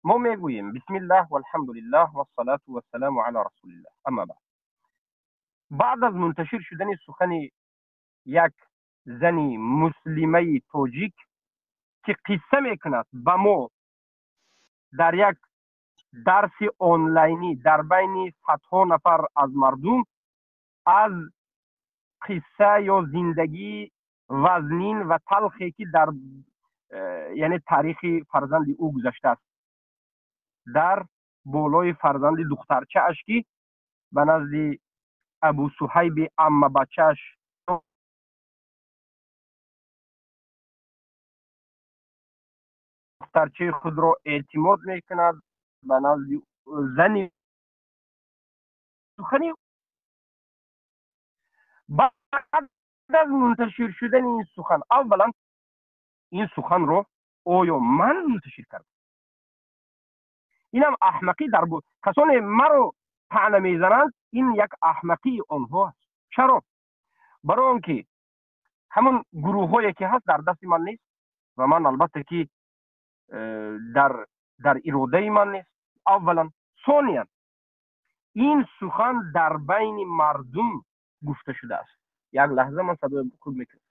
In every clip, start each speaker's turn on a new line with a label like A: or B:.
A: Мо мегӯем: бисмиллаҳ, валҳамдулиллаҳ, вассалату вассаламу ала расулиллаҳ, амма баъд. Баъд аз мунташир шудани сухани як зани муслимаи тоҷик, ки қисса мекунад ба мо дар як дарси онлайнӣ дар байни садҳо нафар аз мардум, аз қисса ё зиндагии вазнин ва талхе, ки дар яъне таърихи фарзанди ӯ гузаштааст, дар болои фарзанди духтарчааш, ки ба назди Абусуҳайби амма бачааш духтарчаи худро эътимод мекунад, ба назди зани сухани. Баъд аз мунташир шудани ин сухан, аввалан, ин суханро оё ман мунташир кардам? Инам аҳмақӣ дар касоне маро таъна мезананд, ин як аҳмақии онҳо аст. Чаро? Барои он ки ҳамон гурӯҳҳое ки ҳаст, дар дасти ман нест ва ман албатта ки дар иродаи ман нест, аввалан. Сониян, ин сухан дар байни мардум гуфта шудааст. Як лаҳза, ман садои хуб мекунам.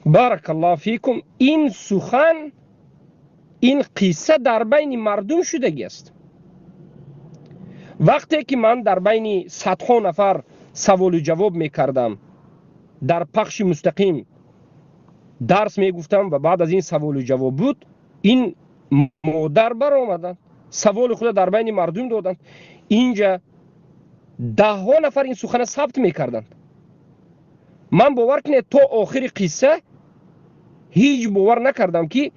A: Баракаллоҳу фикум. Ин сухан, ин қисса дар байни мардум шудагӣ аст. Вақте ки ман дар байни садҳо нафар саволу ҷавоб мекардам, дар пахши мустақим дарс мегуфтам ва баъд аз ин саволу ҷавоб буд, ин модар баромаданд, саволи худа дар байни мардум доданд. Инҷа даҳҳо нафар ин сухана сабт мекарданд. Ман, бовар кунед, то охири қисса ҳеҷ бовар накардам, ки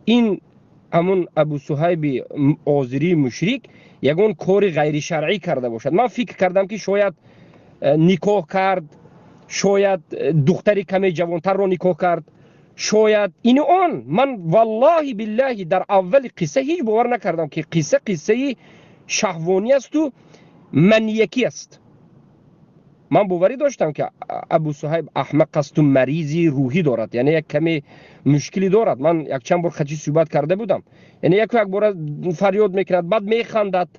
A: ин ҳамун Абусуҳайби озирии мушрик ягон кори ғайришаръӣ карда бошад. Ман фикр кардам, ки шояд никоҳ кард, шояд духтари каме ҷавонтарро никоҳ кард, шояд ини он. Ман, валлоҳи биллаҳи, дар аввали қисса ҳеҷ бовар накардам, ки қисса қиссаи шаҳвонӣ асту маниякӣ аст. Ман боварӣ доштам, ки Абусуҳайб аҳмақ асту маризи рӯҳӣ дорад, яъне як каме мушкилӣ дорад. Ман якчанд бор хачи суҳбат карда будам, яъне яку як бора фарёд мекунад, баъд механдад,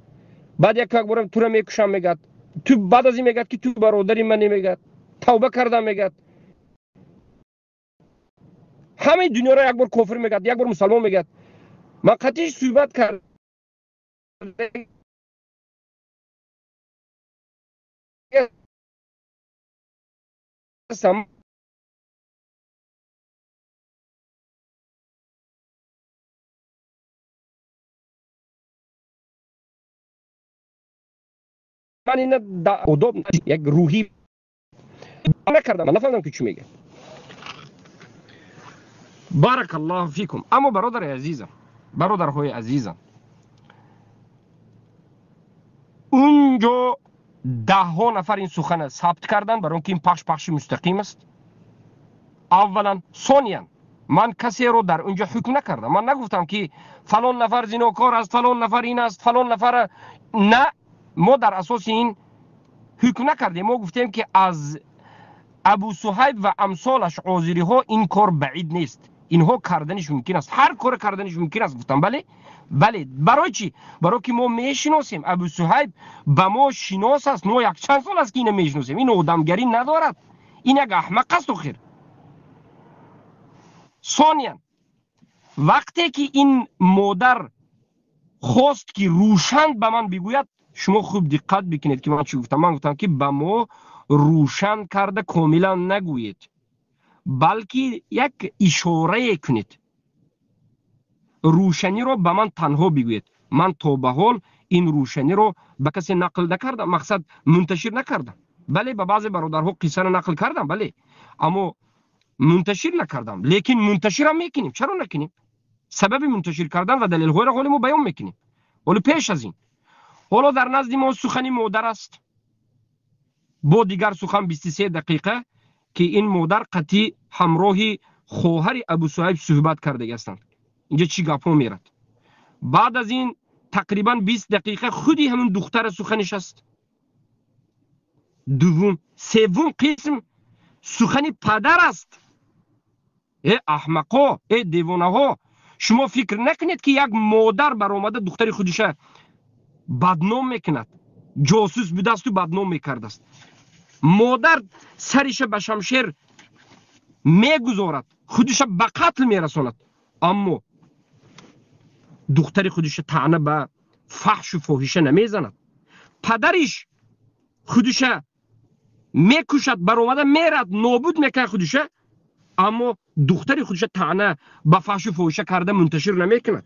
A: баъд яку як бора тура мекушам мегӯяд, ту, баъд аз ин мегӯяд, ки ту бародари мане мегӯяд, тавба кардам мегӯяд, ҳамаи дунёро як бор кофир мегӯяд, як бор мусалмон мегӯяд. Ман қатъи суҳбат кард ҳастам. Ман ина одоб як рӯҳӣ накардам, ман нафаҳмидам, ки чӣ мегӯяд. Баракаллоҳу фикум. Аммо, бародари азизам, бародарҳои азизам, унҷо даҳҳо нафар ин сухана сабт карданд, барои он ки ин пахш пахши мустақим аст, аввалан. Сониян, ман касеро дар унҷо ҳукм накардам. Ман нагуфтам, ки фалон нафар зинокор аст, фалон нафар ин аст, фалон нафар на. Мо дар асоси ин ҳукм накардем. Мо гуфтем, ки аз Абусуҳайб ва амсолаш озириҳо ин кор баъид нест, инҳо карданиш мумкин аст, ҳар коре карданиш мумкин аст, гуфтам. Бале. Барои чӣ? Барои ки мо мешиносем, Абусуҳайб ба мо шинос аст. Мо якчанд сол аст, ки ина мешиносем. Ин одамгарӣ надорад, ин як аҳмақ аст охир. Сониян, вақте ки ин модар хост, ки рӯшан ба ман бигӯяд, шумо хуб диққат бикунед, ки ман чӣ гуфтам. Ман гуфтам, ки ба мо рӯшан карда комилан нагӯед, балки як ишорае кунед, рӯшаниро ба ман танҳо бигӯед. Ман то ба ҳол ин рӯшаниро ба касе нақл накардам, мақсад, мунташир накардам. Бале, ба баъзе бародарҳо қиссаро нақл кардам, бале, аммо мунташир накардам. Лекин мунташирам мекунем, чаро накунем? Сабаби мунташир кардан ва далелҳоеро ҳоли мо баён мекунем. Ҳоло пеш аз ин, ҳоло дар назди мо сухани модар аст бо дигар сухан, 23 дақиқа, ки ин модар қатъи ҳамроҳи хоҳари Абусуҳайб суҳбат кардаги ҳастанд. Инҷа чӣ гапҳо мерад? Баъд аз ин тақрибан 20 дақиқа худи ҳамин духтара суханиш аст. Дуввум, севум қисм сухани падар аст. Э аҳмақо, э девонаҳо, шумо фикр накунед, ки як модар баромада духтари худиша бадном мекунад, ҷосус будасту бадном мекардааст. Модар сариша ба шамшер мегузорад, худиша ба қатл мерасонад, аммо духтари худиша таъна ба фаҳшу фоҳиша намезанад. Падариш худиша мекушад, баромада мерад, нобуд мекунад худиша, аммо духтари худиша таъна ба фаҳшу фоҳиша карда мунташир намекунад.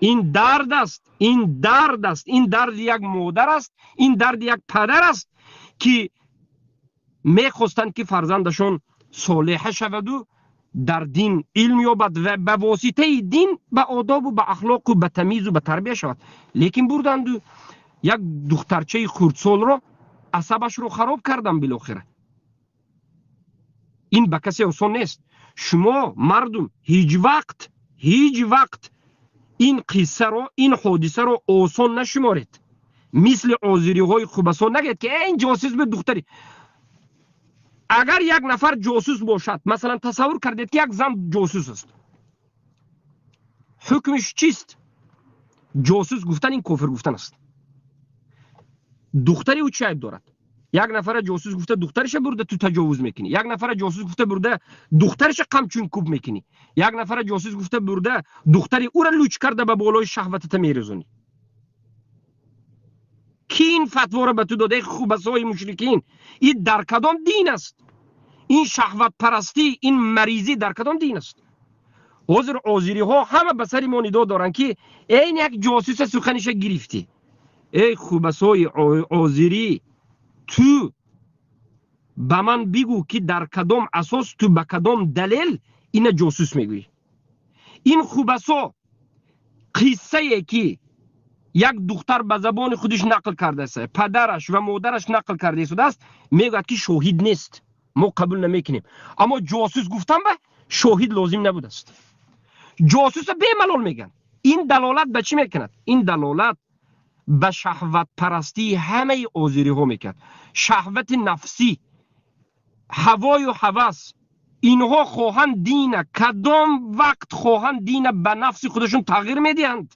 A: Ин дард аст, ин дард аст, ин дарди як модар аст, ин дарди як падар аст, ки мехостанд, ки фарзандашон солеҳа шаваду дар дин илм ёбад ва ба воситаи дин ба одобу ба ахлоқу ба тамизу ба тарбия шавад. Лекин бурданду як духтарчаи хурдсолро асабашро хароб кардам билохира. Ин ба касе осон нест. Шумо, мардум, ҳеҷ вақт, ҳеҷ вақт ин қиссаро, ин ҳодисаро осон нашуморед. Мисли озириҳои хубасон нагӯед, ки ин ҷосус буд духтари. Агар як нафар ҷосус бошад, масалан, тасаввур кардед, ки як зан ҷосус аст, ҳукмиш чист? Ҷосус гуфтан ин кофир гуфтан аст. Духтари ӯ чӣ айб дорад? Як нафара ҷосус гуфта, духтариша бурда ту таҷовуз мекунӣ, як нафара ҷосус гуфта, бурда духтариша қамчун куб мекунӣ, як нафара ҷосус гуфта, бурда духтари ӯра луч карда ба болои шаҳватата мерезонӣ. Ки ин фатворо ба ту дода, хубасои мушрикин? Ин дар кадом дин аст? Ин шаҳватпарастӣ, ин маризӣ дар кадом дин аст? Ҳозир озириҳо ҳама ба сари мо нидо доранд, ки ин як ҷосуса суханиша гирифтӣ. Эй хубасои озирӣ, ту ба ман бигӯ, ки дар кадом асос, ту ба кадом далел ина ҷосус мегӯӣ? Ин хубасо қиссае, ки як духтар ба забони худиш нақл кардааст, падараш ва модараш нақл карда истодааст, мегӯяд, ки шоҳид нест, мо қабул намекунем. Аммо ҷосус гуфтан ба шоҳид лозим набудааст. Ҷосуса бемалол мегӯянд. Ин далолат ба чӣ мекунад? Ин далолат ба шаҳватпарастии ҳамаи озириҳо мекард. Шаҳвати нафсӣ, ҳавою ҳавас. Инҳо хоҳанд дина, кадом вақт хоҳанд, дина ба нафси худашон тағйир медиҳанд.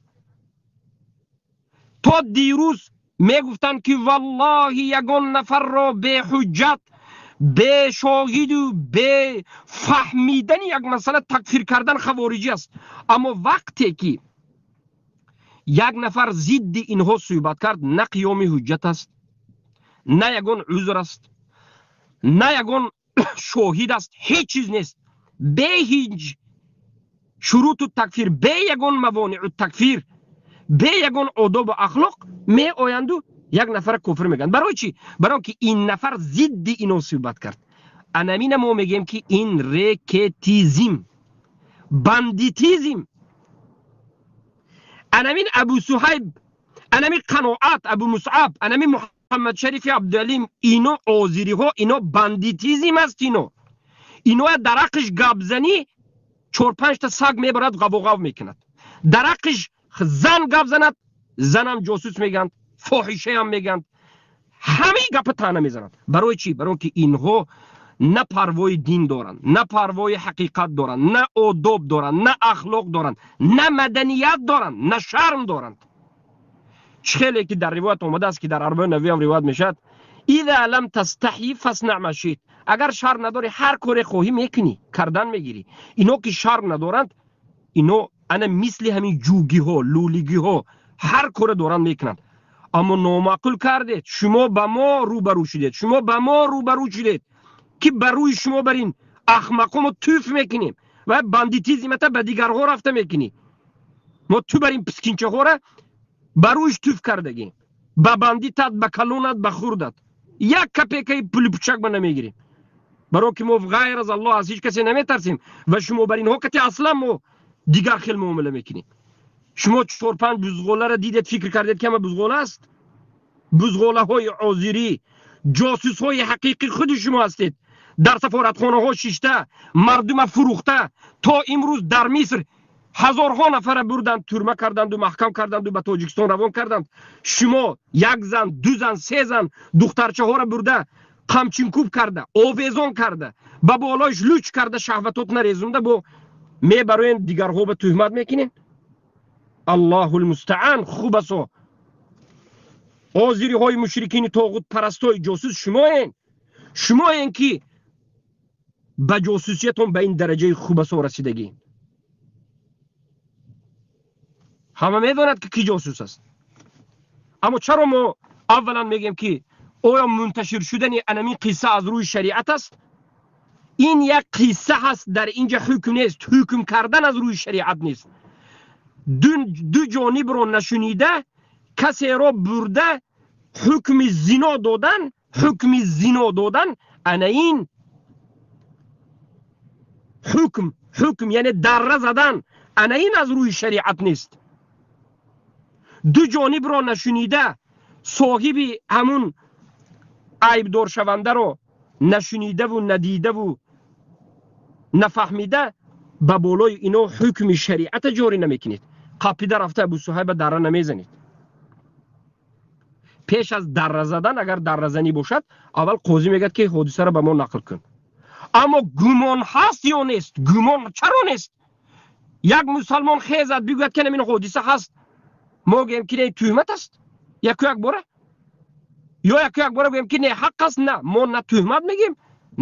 A: То дирӯз мегуфтанд, ки валлоҳи, ягон нафарро беҳуҷҷат, бешоҳиду бефаҳмидани як масъала такфир кардан хавориҷӣ аст. Аммо вақте ки як нафар зидди инҳо суҳбат кард, на қиёми ҳуҷҷат аст, на ягон узр аст, на ягон шоҳид аст, ҳеҷ чиз нест. Бе ҳеҷ шуруту такфир, бе ягон мавониу такфир, бе ягон одобу ахлоқ меоянду як нафара кофир мегӯянд. Барои чӣ? Барои ки ин нафар зидди ино суҳбат кард. Анамина мо мегӯем, ки ин рекетизм, бандитизм. Анамин Абу Суҳайб, анами Қаноат, Абу Мусъаб, анами Муҳаммадшарифи Абдуалим, ино озириҳо, ино бандитизм аст. Ино дар ҳаққиш гапзанӣ, чор-панҷта саг мебарад, ғавоғав мекунад. Дар ҳаққиш зан гап занад, занам ҷосус мегӯянд, фоҳишаам мегӯянд, ҳамаи гапа таъна мезананд. Барои чӣ? Барои ки инҳо на парвои дин доранд, на парвои ҳақиқат доранд, на одоб доранд, на ахлоқ доранд, на маданият доранд, на шарм доранд. Чӣ хеле ки дар ривоят омадааст, ки дар Арбаи Навиам ривоят мешавад: إذا لم تستح فاصنع ما شئت. Агар шарм надорӣ, ҳар коре хоҳӣ мекунӣ, кардан мегирӣ. Ино ки шарм надоранд, ино ана мисли ҳамин ҷугиҳо, лӯлигиҳо ҳар коре доранд, мекунанд. Аммо номаъқул кардед шумо, ба мо рӯбарӯ шудед, шумо ба мо рӯбарӯ шудед, ки ба рӯи шумо бар ин ахмақо мо туф мекунем ва бандитизмата ба дигарҳо рафта мекунӣ. Мо ту бар ин пискинчаҳора ба рӯиш туф кардагем, ба бандитат, ба калонат, ба хурдат як копейкаи пули пучак ба намегирем, баро ки мо ғайр аз Аллоҳ аз ҳеҷ касе наметарсем. Ва шумо бар инҳо кати аслан мо дигар хел муомила мекунем. Шумо чор-панҷ бузғоларо дидед, фикр кардед, ки ҳама бузғола аст. Бузғолаҳои озирӣ, ҷосусҳои ҳақиқӣ худи шумо ҳастед, дар сафоратхонаҳо шишта, мардума фурӯхта. То имрӯз дар Миср ҳазорҳо нафара бурданд, турма карданду, маҳкам карданду, ба Тоҷикистон равон карданд. Шумо як зан, ду зан, се зан духтарчаҳоро бурда. Қамчинкӯб карда, овезон карда, ба болоиш луч карда, шаҳватот нарезунда бо мебароен, дигарҳо ба туҳмат мекунен. Аллоҳул мустаан. Хубасо, озириҳои мушрикини тоғутпарастои ҷосус шумоен, шумоен ки ба ҷосусиятон ба ин дараҷаи хубасо расидагӣ. Ҳама медонад ки кӣ ҷосус аст. Аммо чаро мо аввалан мегӯем, ки оё мунташир шудани анамин қисса аз рӯи шариат аст? Ин як қисса ҳаст, дар инҷа ҳукм нест, ҳукм кардан аз рӯи шариат нест. Ду ҷонибро нашунида касеро бурда ҳукми зино додан, ҳукми зино додан, ана ин ҳукм, ҳукм яъне дарра задан, ана ин аз рӯи шариат нест. Ду ҷонибро нашунида соҳиби ҳамун айбдоршавандаро нашунидаву надидаву нафаҳмида ба болои ино ҳукми шариата ҷорӣ намекунед. Қапида рафта Абу Суҳайба дарра намезанед. Пеш аз дарра задан, агар дарразанӣ бошад, аввал қозӣ мегӯяд, ки ҳодисаро ба мо нақл кун. Аммо гумон ҳаст ё нест? Гумон чаро нест? Як мусалмон хезад, бигӯяд, ки ин ҳодиса ҳаст, мо гӯем, ки не, туҳмат аст, яку як бора, ё яку як бора гӯем, ки не, ҳақ аст. На, мо на туҳмат мегӯем,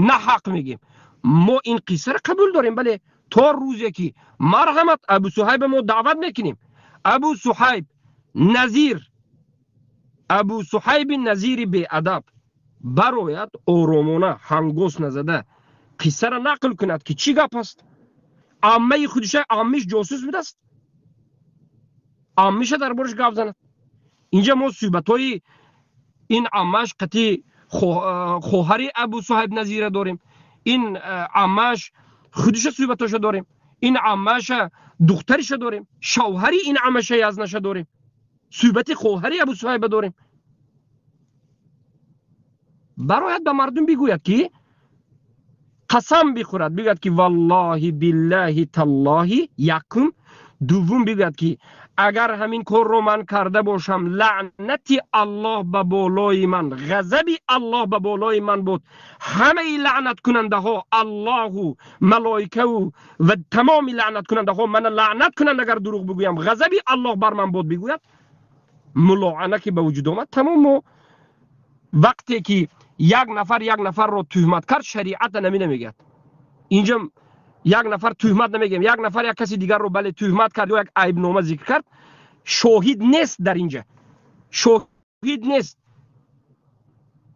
A: на ҳақ мегӯем. Мо ин қиссаро қабул дорем, бале, то рӯзе ки марҳамат, Абу Суҳайба мо даъват мекунем. Абу Суҳайб Назир, Абу Суҳайби Назири беадаб барояд, оромона, ҳангос назада қиссаро нақл кунад, ки чӣ гап аст. Аммаи худиша, аммиш ҷосус будааст, аммиша дар бораш гап занад. Инҷа мо суҳбатҳои ин аммаш қати хоҳари Абу Суҳайб Назира дорем, ин аммаш худиша суҳбатоша дорем, ин аммаша духтариша дорем, шавҳари ин аммаша язнаша дорем, суҳбати хоҳари Абу Суҳайба дорем. Барояд, ба мардум бигӯяд, ки қасам бихӯрад, бигӯяд, ки валлоҳи, биллаҳи, таллоҳи. Якум. Дуввум, бигӯяд, ки агар ҳамин корро ман карда бошам, лаънати Аллоҳ ба болои ман, ғазаби Аллоҳ ба болои ман буд, ҳамаи лаънаткунандаҳо, Аллоҳу малоикаву ва тамоми лаънаткунандаҳо мана лаънат кунанд, агар дурӯғ бигӯям, ғазаби Аллоҳ бар ман буд, бигӯяд. Мулоана ки ба вуҷуд омад, тамом. Мо вақте ки як нафар як нафарро туҳмат кард, шариата намина мегӯяд. Инҷа як нафар туҳмат намегӯем, як нафар як каси дигарро, бале, туҳмат кард ё як айбнома зикр кард, шоҳид нест дар инҷа, шоҳид нест.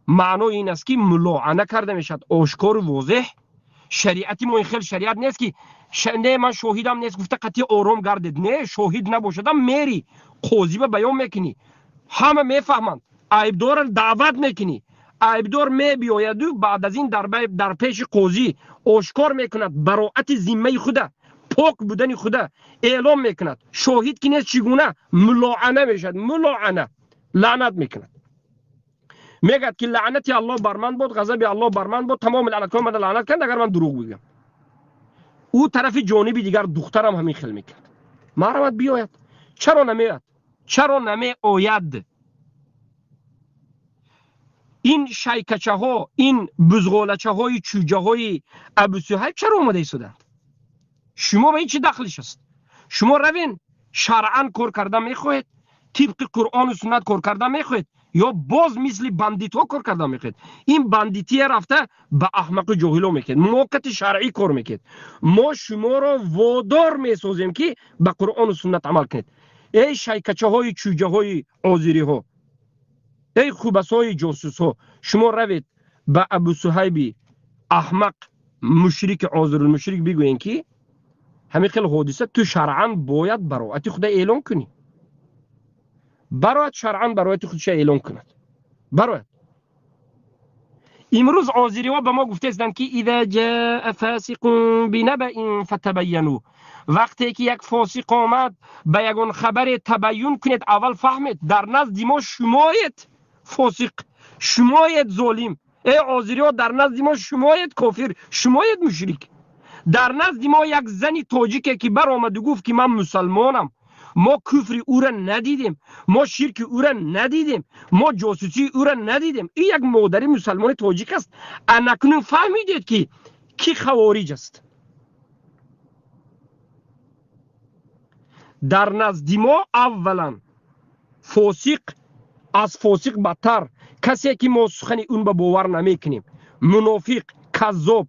A: Маънои ин аст, ки мулоана карда мешавад ошкору возеҳ. Шариати мо ин хел шариат нест, ки не, ман шоҳидам нест гуфта, қатъи ором гардед. Не, шоҳид набошадам, мери қозиба баён мекунӣ, ҳама мефаҳманд, айбдорро даъват мекунӣ, айбдор мебиёяду баъд аз ин дар пеши қозӣ ошкор мекунад, бароати зиммаи худа, пок будани худа эълом мекунад. Шоҳид ки нест, чӣ гуна мулоана мешавад? Мулоана лаънат мекунад, мегӯяд, ки лаънати Аллоҳ бар ман буд, ғазаби Аллоҳ бар ман буд, тамоми лаънаткунон мана лаънат кунанд, агар ман дурӯғ бигӯям. Ӯ тарафи ҷониби дигар духтарам ҳамин хел мекард. Марҳамат, биёяд. Чаро намеояд? Чаро намеояд? Ин шайкачаҳо, ин бузғолачаҳои чӯҷаҳои Абусуҳайб чаро омада истоданд? Шумо ба ин чӣ дахлиш аст? Шумо равен, шаръан кор карда мехоҳед, тибқи Қуръону суннат кор карда мехоҳед ё боз мисли бандитҳо кор карда мехоҳед? Ин бандития рафта ба аҳмақу ҷоҳило мекунед. Мо кати шаръӣ кор мекунед. Мо шуморо водор месозем, ки ба Қуръону суннат амал кунед. Эй шайкачаҳои чӯҷаҳои озириҳо, эй хубасҳои ҷосусҳо, шумо равед, ба Абусуҳайби аҳмақ, мушрики озирулмушрик бигӯен, ки ҳамин хел ҳодиса, ту шаръан бояд бароати худа эълон кунӣ. Барояд, шаръан бароати худша эълон кунад, барояд. Имрӯз озириҳо ба мо гуфтаистанд, ки إذا جاء فاسق بنبإ فتبينوا. Вақте ки як фосиқ омад ба ягон хабаре, табайюн кунед, аввал фаҳмед. Дар назди мо шумоед фосиқ, шумоед золим. Эй озириҳо, дар назди мо шумоед кофир, шумоед мушрик. Дар назди мо як зани тоҷике ки баромаду гуфт, ки ман мусалмонам. Мо куфри ӯра надидем, мо ширки ӯра надидем, мо ҷосусии ӯра надидем. Ин як модари мусалмони тоҷик аст. Анакунун фаҳмидед, ки кӣ хавориҷ аст. Дар назди мо аввалан фосиқ аз фосиқ бадтар, касе ки мо сухани ӯн ба бовар намекунем, мунофиқ, каззоб,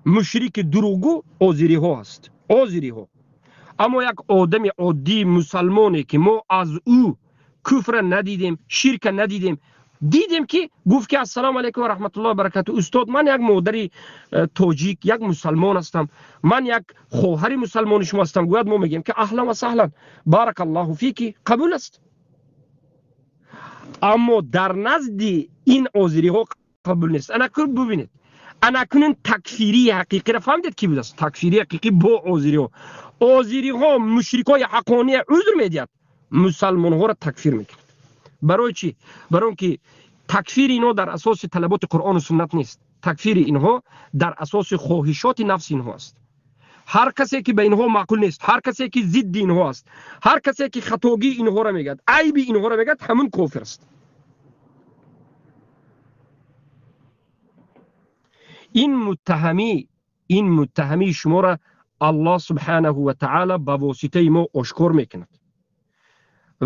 A: мушрики дурӯғгӯ озириҳо аст, озириҳо. Аммо як одами оддии мусалмоне, ки мо аз ӯ куфра надидем, ширка надидем, дидем, ки гуфт, ки ассалому алайкум ва раҳматуллоҳи ва баракату, устод, ман як модари тоҷик, як мусалмон ҳастам, ман як хоҳари мусалмони шумо ҳастам, гӯяд, мо мегӯем, ки аҳлан ва саҳлан, баракаллоҳу фики, қабул аст. Аммо дар назди ин озириҳо қабул нест. Анакун бубинед, анакунун такфирии ҳақиқиро фаҳмидед, ки будааст такфирии ҳақиқӣ бо озириҳо. Озириҳо мушрикҳои ҳаққония узр медиҳад, мусалмонҳоро такфир мекунад. Барои чӣ? Барои он ки такфири инҳо дар асоси талаботи Қуръону суннат нест, такфири инҳо дар асоси хоҳишоти нафси инҳо аст. Ҳар касе ки ба инҳо маъқул нест, ҳар касе ки зидди инҳо аст, ҳар касе ки хатогии инҳоро мегӯяд, айби инҳоро мегӯяд, ҳамун кофир аст. Ин муттаҳамӣ, ин муттаҳамии шуморо Аллоҳ субҳанаҳу ва таъала ба воситаи мо ошкор мекунад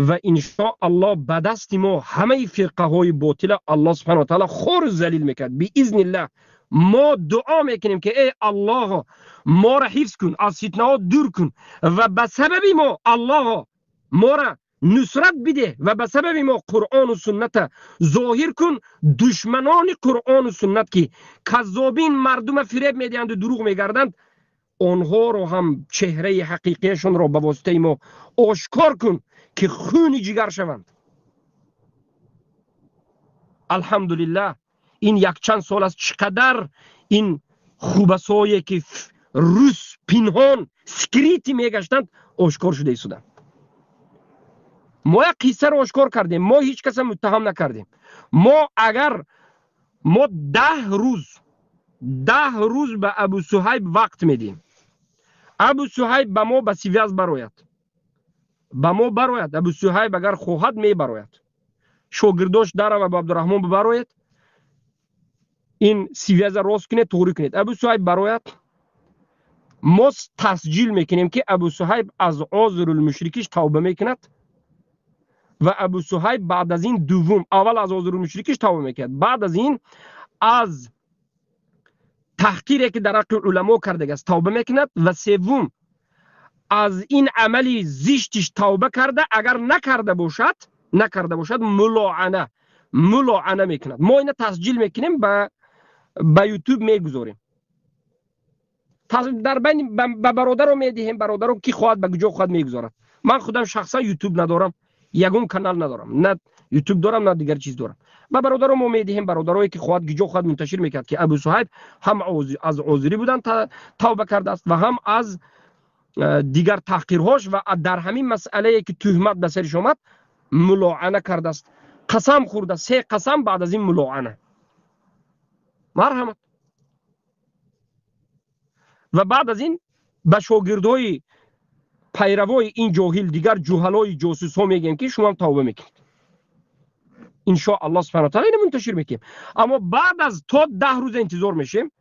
A: ва иншоаллоҳ ба дасти мо ҳамаи фирқаҳои ботила Аллоҳ субҳанаҳу ва таъала хору залил мекунад биизниллаҳ. Мо дуо мекунем, ки эй Аллоҳо, моро ҳифз кун, аз фитнаҳо дур кун ва ба сабаби мо, Аллоҳо, моро нусрат бидеҳ ва ба сабаби мо Қуръону сунната зоҳир кун. Душманони Қуръону суннат, ки каззобин, мардума фиреб медиҳанду дурӯғ мегарданд, онҳоро ҳам чеҳраи ҳақиқияшонро ба воситаи мо ошкор кун, ки хуни ҷигар шаванд. Алҳамдулиллаҳ, ин якчанд сол аст, чӣ қадар ин хубасое, ки рус пинҳон скрытый мегаштанд, ошкор шуда истоданд. Мо як қиссаро ошкор кардем, мо ҳеҷ каса муттаҳам накардем. Мо агар мо 10 рӯз, 10 рӯз ба Абу Суҳайб вақт медиҳем, Абу Суҳайб ба мо ба связь барояд, ба мо барояд. Абу Суҳайб агар хоҳад, мебарояд. Шогирдош дарава, ба Абдураҳмон бибарояд, ин связь а рост кунед, туғрӣ кунед. Абу Суҳайб барояд, мо тасҷил мекунем, ки Абу Суҳайб аз озурулмушрикиш тавба мекунад ва Абу Суҳайб баъд аз ин, дуввум, аввал аз озурулмушрикиш тавба мекунад, баъд аз ин аз таҳқире, ки дар ҳаққи уламо кардагааст, тавба мекунад ва севум аз ин амали зиштиш тавба карда, агар накарда бошад, накарда бошад, мулоана мекунад. Мо ина тасҷил мекунем, ба Ютуб мегузорем, дар байни ба бародаро медиҳем, бародаро ки хоҳад, ба куҷо хоҳад, мегузорад. Ман худам шахсан Ютуб надорам, ягон канал надорам, на Ютуб дорам, на дигар чиз дорам. Ба бародаро мо медиҳем, бародарое ки хоҳад, куҷо хоҳад, мунташир мекард, ки Абу Суҳайб ҳам аз озирӣ будан тавба кардааст ва ҳам аз дигар таҳқирҳош ва дар ҳамин масъалае, ки туҳмат ба сариш омад, мулоана кардааст, қасам хӯрда, се қасам, баъд аз ин мулоана. Марҳамат. Ва баъд аз ин ба шогирдҳои пайравои ин ҷоҳил, дигар ҷуҳалои ҷосусҳо мегӯем, ки шумоам тавба мекунед, иншо Аллоҳ субҳана таала. Ина мунташир мекунем, аммо баъд аз то 10 рӯза интизор мешем.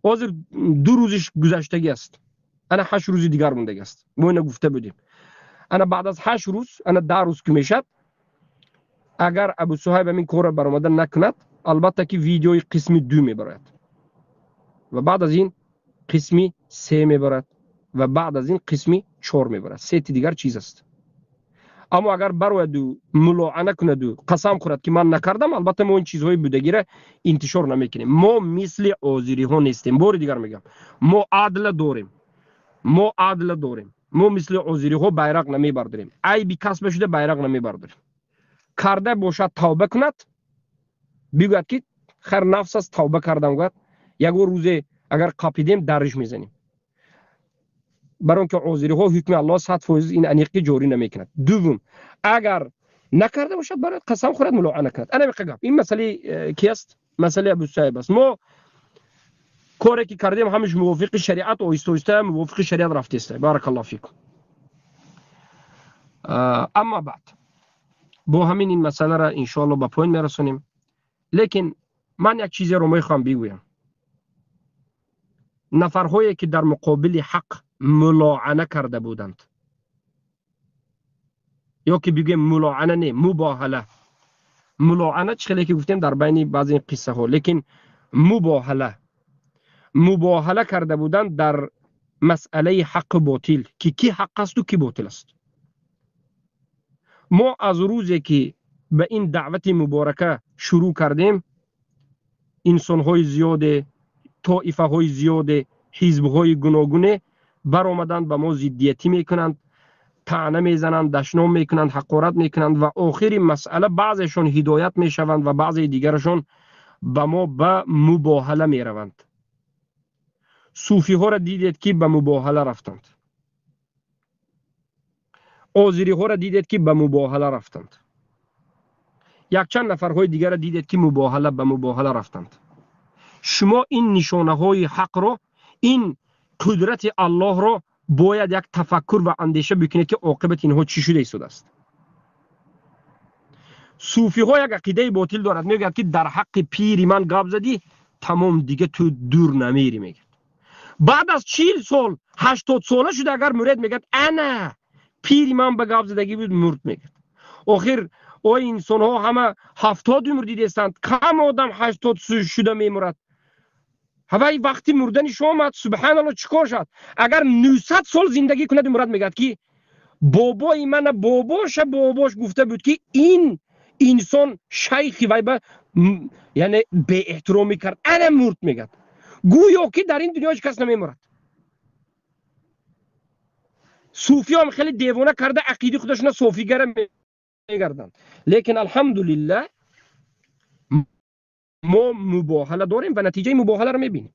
A: Ҳозир 2 рӯзиш гузаштагӣ аст, ана 8 рӯзи дигар мондагӣ аст. Мо ина гуфта будем. Ана баъд аз 8 рӯз, ана 10 рӯз ки мешад, агар Абу Суҳайб ҳамин корро баромада накунад, албатта ки видеои қисми ду мебарояд ва баъд аз ин қисми се мебарад ва баъд аз ин қисми чор мебарад. Сети дигар чиз аст. Аммо агар барояду мулоана кунаду қасам хӯрад, ки ман накардам, албатта мо ин чизҳои будагиро интишор намекунем. Мо мисли озириҳо нестем. Бори дигар мегӯям, мо адла дорем, мо адла дорем. Мо мисли озириҳо байрақ намебардорем, айби касба шуда байрақ намебардорем. Карда бошад, тавба кунад, бигӯяд, ки хайр, нафс аст, тавба кардам, гӯяд. Ягон рӯзе агар қапидем, дариш мезанем, барои он ки озириҳо ҳукми Аллоҳ 100% ин аниқӣ ҷорӣ намекунад. Дуввум, агар накарда бошад, барояд, қасам хӯрад, мулоана кунад. Ана миқа гап. Ин масъалаи ки аст? Масъалаи Абусаиб аст. Мо коре ки кардем, ҳамаш мувофиқи шариат, оҳиста оҳиста мувофиқи шариат рафтеста. Баракаллоҳу фикум. Аммо баъд бо ҳамин ин масъаларо иншоалло ба поён мерасонем. Лекин ман як чизеро мехоҳам бигӯям. Нафарҳое ки дар муқобили ҳақ мулоана карда буданд, ё ки бигӯем мулоана не, мубоҳала. Мулоана чӣ хеле ки гуфтем дар байни баъзе қиссаҳо, лекин мубоҳала карда буданд дар масъалаи ҳаққу ботил, ки кӣ ҳақ асту кӣ ботил аст. Мо аз рӯзе ки ба ин даъвати муборака шурӯъ кардем, инсонҳои зиёде, тоифаҳои зиёде, ҳизбҳои гуногуне баромаданд, ба мо зиддиятӣ мекунанд, таъна мезананд, дашном мекунанд, ҳақорат мекунанд ва охири масъала баъзешон ҳидоят мешаванд ва баъзеи дигарашон ба мо ба мубоҳала мераванд. Суфиҳоро дидед ки ба мубоҳала рафтанд, озириҳоро дидед ки ба мубоҳала рафтанд, якчанд нафарҳои дигарро дидед ки ба мубоҳала рафтанд. Шумо ин нишонаҳои ҳақро, ин қудрати Аллоҳро бояд як тафаккур ва андеша бикунед ки оқибати инҳо чӣ шуда истодааст. Суфиҳо як ақидаи ботил дорад, мегӯяд ки дар ҳаққи пири ман гап задӣ, тамом дига ту дур намери, мегӯяд. Баъд аз 40 сол, 80 сола шуда агар муред, мегӯяд ана пири ман ба гап задагӣ буд, мурд, мегӯяд. Охир ой инсонҳо ҳама 70 умр дидестанд, кам одам 80 шуда мемурад. Ҳавай вақти мурданиш омад, субҳаналло, чӣ кор шуд? Агар 900 сол зиндагӣ кунад, мурад, мегӯяд ки бобои мана бобоша бобош гуфта буд ки ин инсон шайхи вай ба яъне беэҳтиромӣ кард, ана мурд, мегӯяд. Гӯё ки дар ин дунё ҳеҷ кас намемурад. Суфиём хеле девона карда ақидаи худашона софигара мегарданд. Лекин алҳамдулиллаҳ мо мубоҳала дорем ва натиҷаи мубоҳаларо мебинем.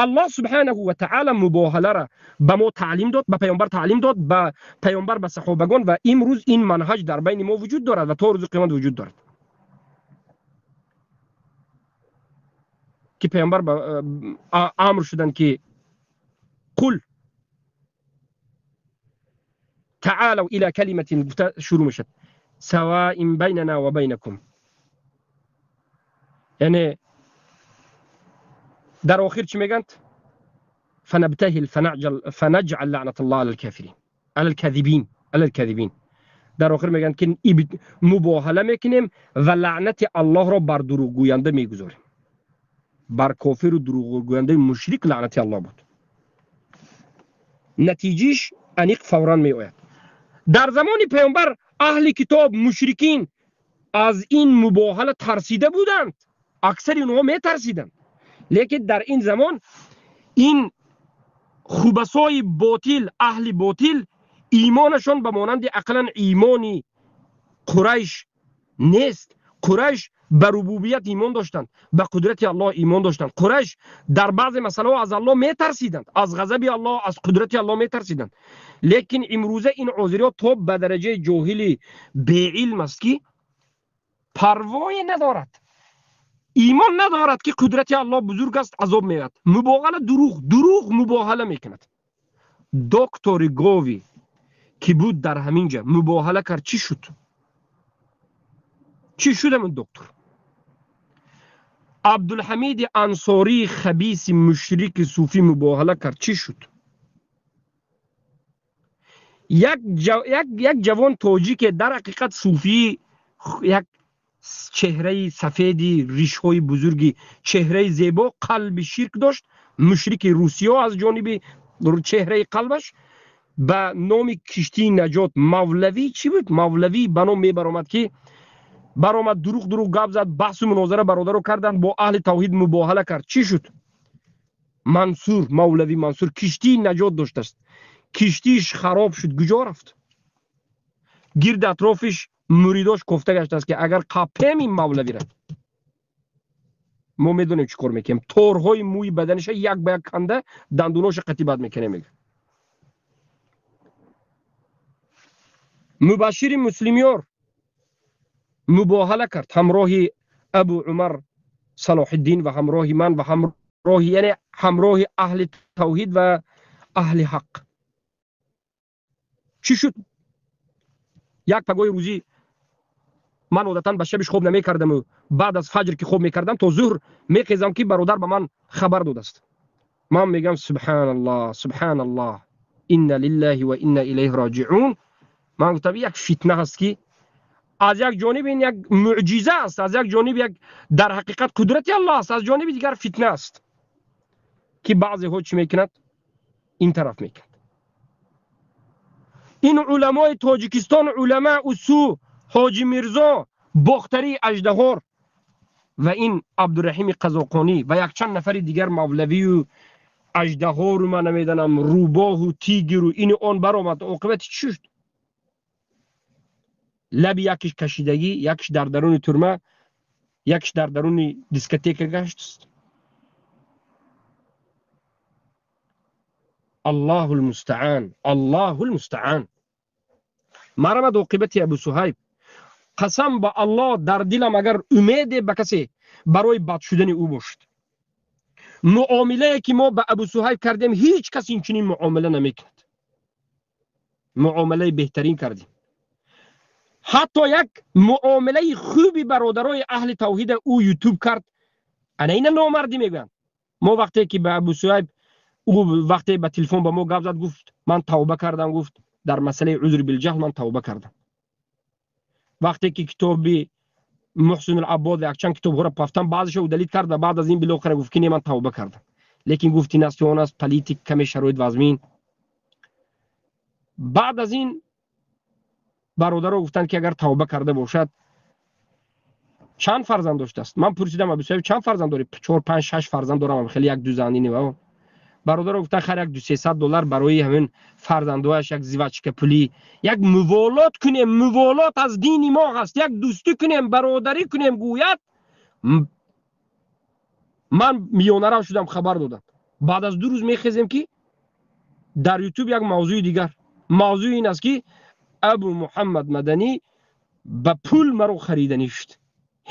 A: Аллоҳ субҳанаҳу ва таъала мубоҳаларо ба мо таълим дод, ба паёмбар таълим дод, ба паёмбар, ба саҳобагон, ва имрӯз ин манҳаҷ дар байни мо вуҷуд дорад ва то рӯзи қиёмат вуҷуд дорад. Ки паёмбар амр шуданд ки қул таъалав ила калиматин, гуфта шурӯъ мешавад, саваин байнана ва байнакум, яъне дар охир чӣ мегӯянд? Фанабтаҳил фанаҷъал лаънаталлоҳ алал кофирин, алал казибин, алал казибин. Дар охир мегӯянд ки мубоҳала мекунем ва лаънати Аллоҳро бар дурӯғгӯянда мегузорем. Бар кофиру дурӯғгӯяндаи мушрик лаънати Аллоҳ буд. Натиҷиш аниқ фавран меояд. Дар замони паёмбар аҳли китоб, мушрикин аз ин мубоҳала тарсида буданд, аксари онҳо метарсиданд. Лекин дар ин замон ин хубасои ботил, аҳли ботил, имонашон ба монанди ақлан имони Қурайш нест. Қурайш ба рубубият имон доштанд, ба қудрати Аллоҳ имон доштанд. Қурайш дар баъзе масъалаҳо аз Аллоҳ метарсиданд, аз ғазаби Аллоҳ, аз қудрати Аллоҳ метарсиданд. Лекин имрӯза ин озириҳо то ба дараҷаи ҷоҳили беилм аст ки парвое надорад, имон надорад ки қудрати Аллоҳ бузург аст, азоб меояд. Мубоҳала дурӯғ, дурӯғ мубоҳала мекунад. Доктори Гови ки буд дар ҳамин ҷа мубоҳала кард, чӣ шуд? Чӣ шуд ҳамин доктор? Абдулҳамиди Ансории хабиси мушрики суфӣ мубоҳала кард, чӣ шуд? Як ҷавон тоҷике дар ҳақиқат суфӣ, як чеҳраи сафеди, ришҳои бузурги, чеҳраи зебо, қалби ширк дошт, мушрики русиё аз ҷониби чеҳраи қалбаш ба номи киштии наҷот мавлавӣ чӣ буд? Мавлавӣ ба ном мебаромад ки баромад, дурӯғ дурӯғ гап зад, баҳсу мунозара бародаро карданд, бо аҳли тавҳид мубоҳала кард. Чӣ шуд? Мансур, мавлавӣ Мансур киштии наҷот доштааст, киштииш хароб шуд, куҷо рафт? Гирди атрофиш муридош кофта гаштааст ки агар қапем ин мавлавиро, мо медонем чӣ кор мекунем, торҳои мӯи баданиша як ба як канда дандуноша қатибат мекунем, мегӯяд. Мубашшири Муслимёр мубоҳала кард ҳамроҳи Абу Умар Салоҳиддин ва ҳамроҳи ман ва ҳамроҳи, яъне ҳамроҳи аҳли тавҳид ва аҳли ҳақ. Чӣ шуд? Як пагоҳи рӯзӣ ман одатан ба шабиш хоб намекардаму баъд аз фаҷр ки хоб мекардам то зуҳр мехезам ки бародар ба ман хабар додааст. Ман мегӯям субҳаналлоҳ, субҳаналлоҳ, инна лиллаҳи ва инна илайҳи роҷиун. Ман гуфтам як фитна ҳаст ки аз як ҷониб ин як мӯъҷиза аст, аз як ҷониб як дар ҳақиқат қудрати Аллоҳ аст, аз ҷониби дигар фитна аст ки баъзеҳо чӣ мекунад? Ин тараф мекунад. Ин уламои Тоҷикистон, улама усу Ҳоҷи Мирзо, Бохтарии Аждаҳор ва ин Абдураҳими Қазоқонӣ ва якчанд нафари дигар мавлавию аждаҳору ман намедонам рӯбоҳу тигру ину он баромад. Оқибати чӣ шуд? Лаби якиш кашидагӣ, якиш дар даруни турма, якиш дар даруни дискотека гашт. Аллоҳу лмустаан, Аллоҳу лмустаан. Марамад оқибати Абу Суҳайб. Қасам ба Аллоҳ, дар дилам агар умеде ба касе барои бад шудани ӯ бошад, муомилае ки мо ба Абу Суҳайб кардем, ҳеҷ кас инчунин муомила намекунад. Муомилаи беҳтарин кардем. Ҳатто як муомилаи хуби бародарои аҳли тавҳида ӯ ютуб кард. Ана ина номардӣ мегӯянд. Мо вақте ки ба Абу Суҳайб, ӯ вақте ба телефон ба мо гап зад, гуфт ман тавба кардам, гуфт дар масъалаи узр билҷаҳл ман тавба кардам. Вақте ки китоби Муҳсин Алаббод якчанд китобҳоро пафтам, баъзеша удалит кард ва баъд аз ин билохира гуфт ки не, ман тавба кардам. Лекин гуфт ин аст, он аст, политик каме шароит вазмин. Баъд аз ин бародаро гуфтанд ки агар тавба карда бошад, чанд фарзанд доштааст? Ман пурсидам Абу Суҳайб чанд фарзанд дорӣ? 4, 5, 6 фарзанд дорам, хеле як ду зан ини ва бародаро гуфтанд хар як 200-300 доллар барои ҳамин фарзандояш як зивачка пулӣ, як муволот кунем, муволот аз дини мо ҳаст, як дӯстӣ кунем, бародарӣ кунем гӯяд. Ман миёнарав шудам, хабар додам. Баъд аз 2 рӯз мехезем ки дар ютуб як мавзӯи дигар. Мавзӯи ин аст ки Абу Муҳаммад Маданӣ ба пул маро хариданӣ шуд.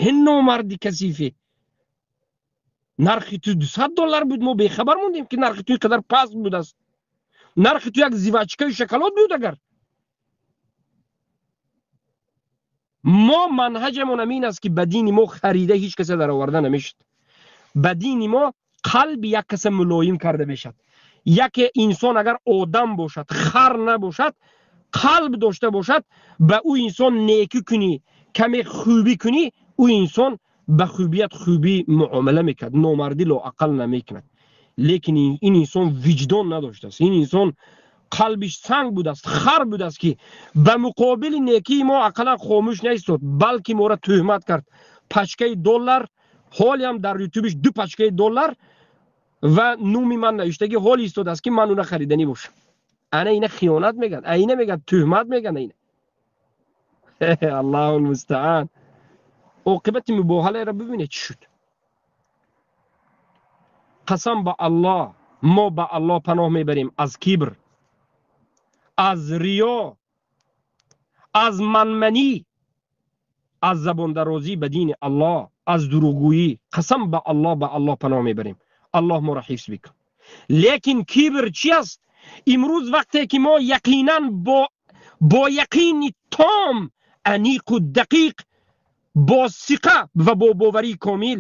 A: Ҳин номарди касифе, нархи ту 200 доллар буд, мо бехабар мондем ки нархи ту ин қадар паст будааст. Нархи ту як зивачкаи шоколад буд. Агар мо манҳаҷамон ҳамин аст ки ба дини мо харида ҳеҷ касе дароварда намешуд. Ба дини мо қалби як каса мулоим карда мешавад. Яке инсон агар одам бошад, хар набошад, қалб дошта бошад, ба ӯ инсон некӣ кунӣ, каме хубӣ кунӣ, ӯ инсон ба хубият хубӣ муомила мекард, номардӣ лоақал намекунад. Лекин ин инсон виҷдон надоштааст, ин инсон қалбиш санг будааст, хар будааст ки ба муқобили некии мо ақаллан хомӯш наистод, балки моро тӯҳмат кард. Пачкаи доллар, ҳолиам дар ютубиш 2 пачкаи доллар ва нуми ман навиштагӣ ҳоли истодааст ки ман уна хариданӣ бошам. Ана ина хиёнат мегӯянд, ина мегӯянд тӯҳмат мегӯянд ина. Аллоҳу мустаан. Оқибати мубоҳаларо бибинед чӣ шуд. Қасам ба Аллоҳ, мо ба Аллоҳ паноҳ мебарем аз кибр, аз риё, аз манманӣ, аз забондарозӣ ба дини Аллоҳ, аз дурӯғгӯӣ. Қасам ба Аллоҳ, ба Аллоҳ паноҳ мебарем. Аллоҳ моро ҳифз бикун. Лекин кибр чи аст? Имрӯз вақте ки мо яқинан бо яқини том, аниқу дақиқ, бо сиқа ва бо боварии комил,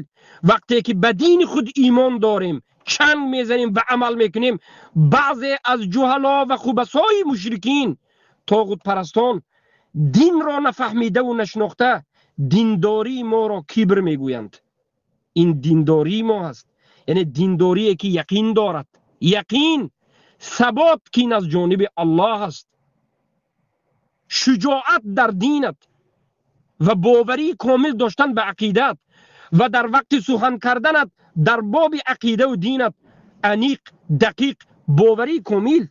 A: вақте ки ба дини худ имон дорем, чанг мезанем ва амал мекунем, баъзе аз ҷуҳало ва хубасои мушрикин, тоғутпарастон, динро нафаҳмидаву нашинохта диндории моро кибр мегӯянд. Ин диндории мо ҳаст, яъне диндорие ки яқин дорад, яқин сабот ки ин аз ҷониби Аллоҳ аст, шуҷоат дар динат ва боварии комил доштан ба ақидат ва дар вақти сухан карданат дар боби ақидаву динат аниқ, дақиқ, боварии комил.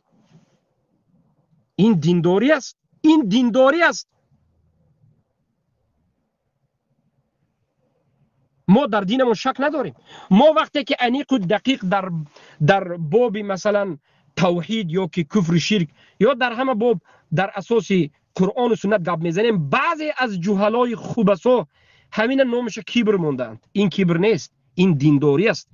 A: Ин диндорӣ аст, ин диндорӣ аст. Мо дар динамон шак надорем. Мо вақте ки аниқу дақиқ дар боби масалан тавҳид ё ки куфру ширк ё дар ҳама боб дар асоси Қуръону суннат гап мезанем, баъзе аз ҷуҳалои хубасо ҳамина номаша кибр мондаанд. Ин кибр нест, ин диндорӣ аст.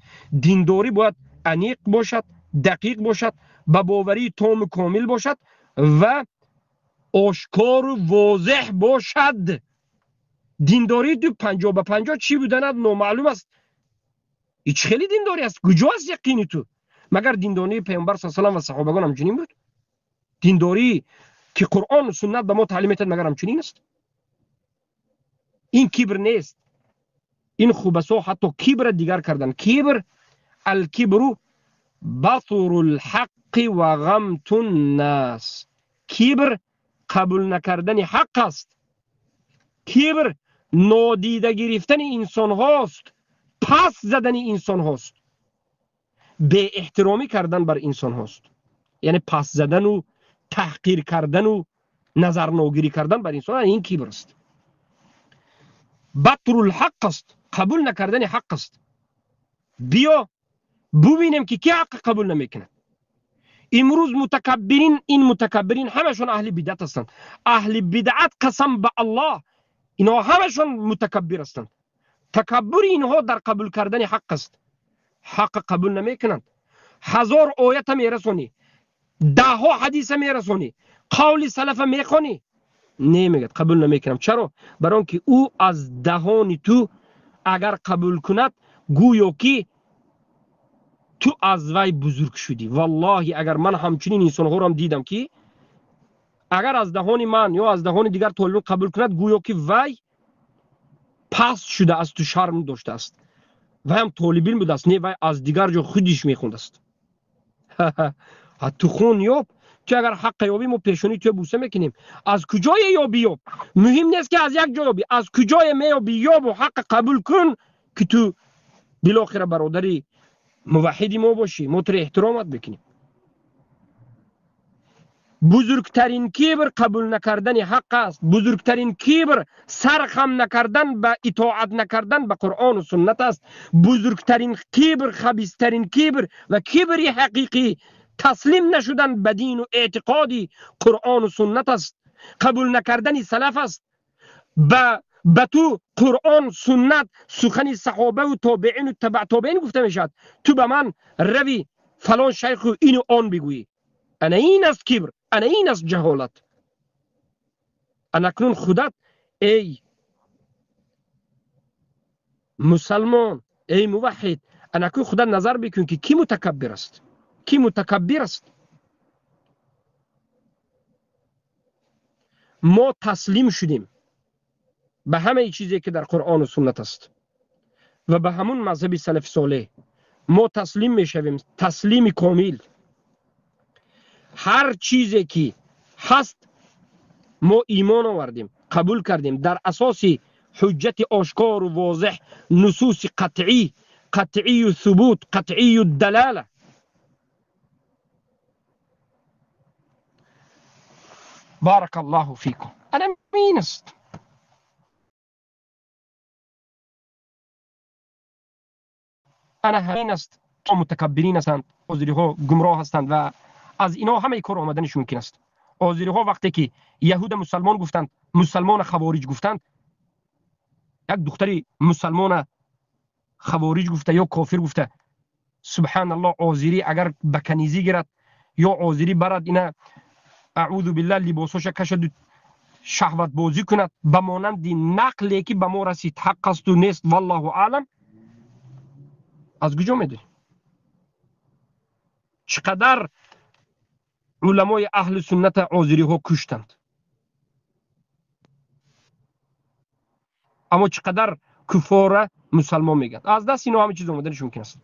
A: Диндорӣ бояд аниқ бошад, дақиқ бошад, ба боварии тому комил бошад ва ошкору возеҳ бошад. Диндории ту 50 ба 50 чӣ буданад номаълум аст. И чӣ хели диндорӣ аст? Куҷо аст яқини ту? Магар диндории Паёмбар с салам ва саҳобагон ҳамчунин буд? Диндорӣ ки Қуръону суннат ба мо таълим метиҳад, магар ҳамчунин аст? Ин кибр нест. Ин хубасо ҳатто кибра дигар кардан. Кибр: الكبر بطر الحق وغمط الناس. Кибр қабул накардани ҳақ аст, кибр нодида гирифтани инсонҳост, пас задани инсонҳост, беэҳтиромӣ кардан бар инсонҳост, яъне пас задану таҳқир кардану назарногирӣ кардан бар инсон, ин кибр аст. بطر الحق аст, қабул накардани ҳақ аст. Биё бубинем, ки ки ҳаққ қабул намекунад имрӯз. Мутакаббирин, ин мутакаббирин ҳамашон аҳли бидъат ҳастанд. Аҳли бидъат, қасам ба Аллоҳ, инҳо ҳамашон мутакаббир ҳастанд. Такаббури инҳо дар қабул кардани ҳақ аст. Ҳаққ қабул намекунанд. 1000 оята мерасонӣ, даҳҳо ҳадиса мерасонӣ, қавли салафа мехонӣ, немегӯяд, қабул намекунам. Чаро? Бар он ки ӯ аз даҳони ту агар қабул кунад, гӯё ки ту аз вай бузург шудӣ. Валлоҳи, агар ман ҳамчунин инсонҳоро дидам, ки агар аз даҳони ман ё аз даҳони дигар толибон қабул кунад, гӯё ки вай паст шуда, аз ту шарм доштааст, вайам толибилм будааст. Не, вай аз дигар ҷо худиш мехондааст. Ту хун ёб, ту агар ҳаққа ёбӣ, мо пешонии туя буса мекунем. Аз куҷое ёбӣ, ёб, муҳим нест, ки аз як ҷо ёбӣ, аз куҷое меёбӣ, ёбу ҳаққа қабул кун, ки ту билохира бародари муваҳҳиди мо бошӣ, мо туро эҳтиромат мекунем. Бузургтарин кибр қабул накардани ҳақ аст. Бузургтарин кибр сархам накардан ба итоат накардан ба Қуръону суннат аст. Бузургтарин кибр, хабистарин кибр ва кибри ҳақиқӣ таслим нашудан ба дину эътиқоди Қуръону суннат аст, қабул накардани салаф аст. Ба ту Қуръон, суннат, сухани саҳобаву тобеину табаъ тобеин гуфта мешавад, ту ба ман рави фалон шайху ину он бигӯӣ. Ана ин аст кибр, ана ин аст ҷаҳолат. Анакнун худат, эй мусалмон, эй муваҳҳид, анакун худат назар бикун, ки кӣ мутакаббир аст, кӣ мутакаббир аст. Мо таслим шудем ба ҳамаи чизе, ки дар Қуръону суннат аст, ва ба ҳамун мазҳаби салафи солеҳ мо таслим мешавем, таслими комил. Ҳар чизе ки ҳаст, мо имон овардем, қабул кардем дар асоси ҳуҷҷати ошкору возеҳ, нусуси қатъӣ, қатъию субут, қатъию далола. بارك الله فيكم. Ана ин аст. Ана ҳамин аст. Мутакаббирин ҳастанд озириҳо, гумроҳ ҳастанд ва аз инҳо ҳамаи кор омаданаш мумкин аст. Озириҳо вақте ки яҳуда мусалмон гуфтанд, мусалмона хавориҷ гуфтанд, як духтари мусалмона хавориҷ гуфта ё кофир гуфта, субҳаналлоҳ, озирӣ агар ба канизӣ гирад ё озирӣ барад, ина, аъузу биллаҳ, либосоша кашаду шаҳватбозӣ кунад, ба монанди нақле ки ба мо расид, ҳақ асту нест, валлоҳу аълам, аз куҷо медонӣ? Чӣ қадар уламои аҳли сунната озириҳо куштанд, аммо чӣ қадар куфора мусалмон мегӯянд. Аз даст ино ҳама чиз омаданаш мумкин аст.